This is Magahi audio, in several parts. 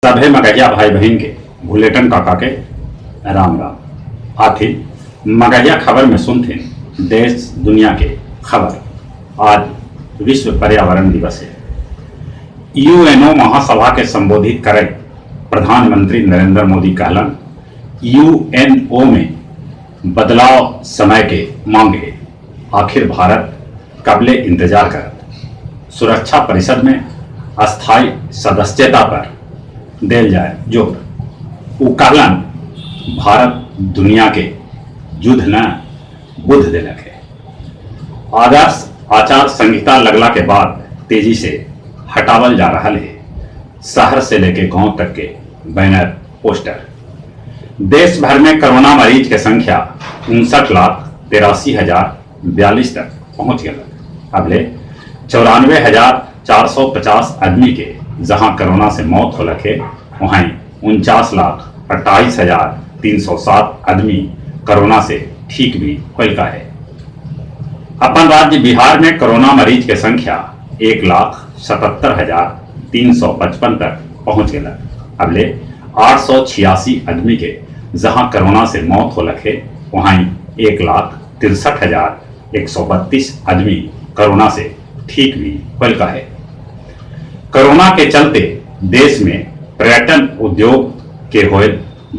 सभे मगहिया भाई बहिन के भुलेटन काका के राम राम। आथि मगहिया खबर में सुनथिन देश दुनिया के खबर। आज विश्व पर्यावरण दिवस हे। यूएनओ महासभा के संबोधित करइत प्रधानमंत्री नरेंद्र मोदी कहलन, यूएनओ में बदलाव समय के मांग हे। आखिर भारत कबले इंतजार करत। सुरक्षा परिषद में अस्थायी सदस्यता पर देल जाए जोर। उ कहलन, भारत दुनिया के युद्ध न बुद्ध देलक हे। आदर्श आचार संहिता लगला के बाद तेजी से हटावल जा रहल हे शहर से लेके गांव तक के बैनर पोस्टर। देश भर में कोरोना मरीज के संख्या 59,83,042 तक पहुंच गया। अबले 94,450 आदमी के जहां कोरोना से मौत होलक है, वहीं 49,28,307 आदमी कोरोना से ठीक भी होलका है। अपन राज्य बिहार में कोरोना मरीज के संख्या 1,77,355 तक पहुंच गया। अबले 886 आदमी के जहां कोरोना से मौत होलक है, वहीं 1,63,132 आदमी कोरोना से ठीक भी होलका है। कोरोना के चलते देश में पर्यटन उद्योग के होए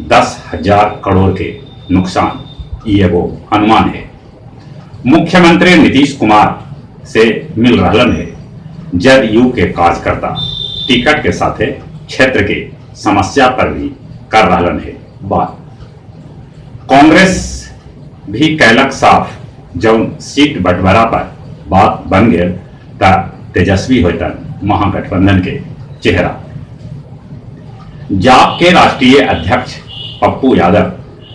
10,000 करोड़ के नुकसान, ई एगो अनुमान है। मुख्यमंत्री नीतीश कुमार से मिल रहलन है जदयू के कार्यकर्ता, टिकट के साथे क्षेत्र के समस्या पर भी कर रहलन है बात। कांग्रेस भी कैलक साफ, जौन सीट बंटवारा पर बात बन गए त तेजस्वी होतन महागठबंधन के चेहरा। जाप के राष्ट्रीय अध्यक्ष पप्पू यादव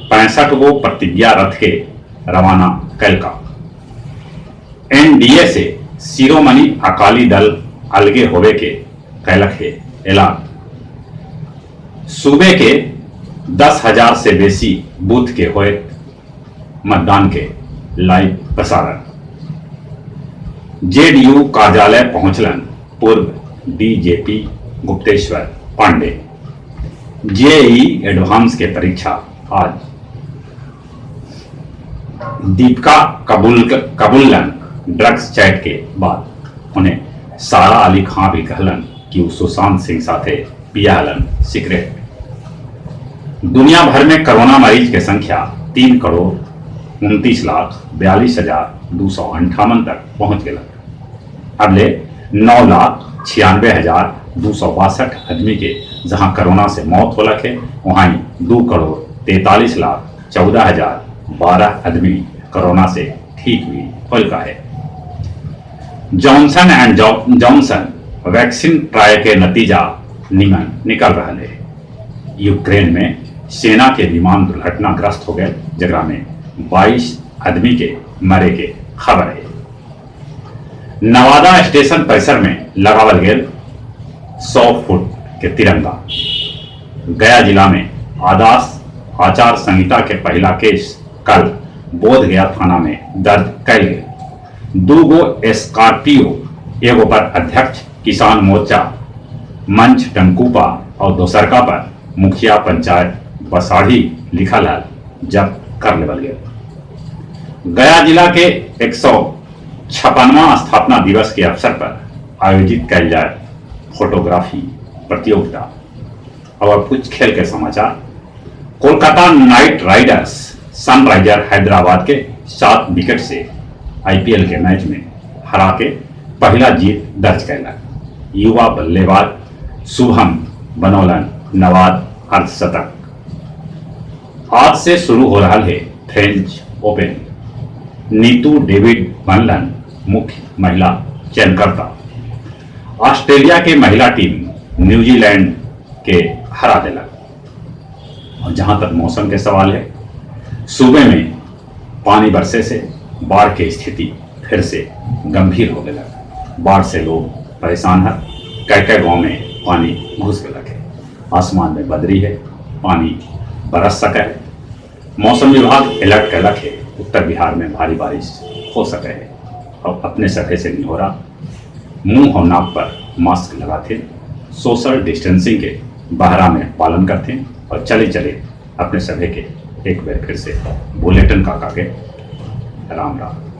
65 गो प्रतिज्ञा रथ के रवाना कैलका। एनडीए से शिरोमणि अकाली दल अलगे होवे के कैलक है ऐलान। सूबे के 10,000 से बेसी बूथ के होए मतदान के लाइव प्रसारण। जेडीयू कार्यालय पहुंचलन पूर्व DGP Gupteshwar Pandey. JEE advance के परीक्षा आज। दीपिका कबूल कबूलन ड्रग्स चैट के बाद उन्हें सारा अली खां भी कहलन कि वो सुशांत सिंह साथे पिया हलन सिगरेट। दुनिया भर में कोरोना मरीज के संख्या 3,29,42,258 तक पहुंच गया। अबले 9,96,262 आदमी के जहां कोरोना से मौत होलक है, वहीं 2,43,14,012 आदमी कोरोना से ठीक भी होलका है। Johnson and Johnson vaccine trial के नतीजा निमन निकल रहा है। यूक्रेन में सेना के विमान दुर्घटनाग्रस्त हो गए, जगरा में 22 आदमी के मरे के खबर है। नवादा स्टेशन परिसर में लगावल गेल 100 फुट के तिरंगा। गया जिला में आदर्श आचार संहिता के पहला केस कल बोध गया थाना में दर्ज कैल गेल। दू गो स्कॉर्पियो, एगो पर अध्यक्ष किसान मोर्चा मंच टंकुपा और दोसरका पर मुखिया पंचायत बसाढ़ी लिखल है, जब्त कर लेवल गेल। गया जिला के 156वां स्थापना दिवस के अवसर पर आयोजित कैल जाए फोटोग्राफी प्रतियोगिता। और अब कुछ खेल के समाचार। Kolkata night Riders Sunriser Hyderabad के 7 विकेट से आईपीएल के मैच में हरा के पहला जीत दर्ज कैलक। युवा बल्लेबाज शुभम बनौलन नवाद अर्धशतक। आज से शुरू हो रहा है फ्रेंच ओपन। नीतू डेविड बनलन मुख्य महिला चयनकर्ता। ऑस्ट्रेलिया के महिला टीम न्यूजीलैंड के हरा देलक। और जहां तक मौसम के सवाल है, सूबे में पानी बरसे से बाढ़ के स्थिति फिर से गंभीर हो गया। बाढ़ से लोग परेशान हैं। कई कई गांव में पानी घुस गया है। आसमान में बदरी है, पानी बरस सके है। मौसम विभाग अलर्ट कैलक है, उत्तर बिहार में भारी बारिश हो सके है। और अपने सभे से निहोरा, मुंह और नाक पर मास्क लगाथे, सोशल डिस्टेंसिंग के बहरा में पालन करते और चले चले अपने सभी के एक बार फिर से बुलेटिन काका के राम राम।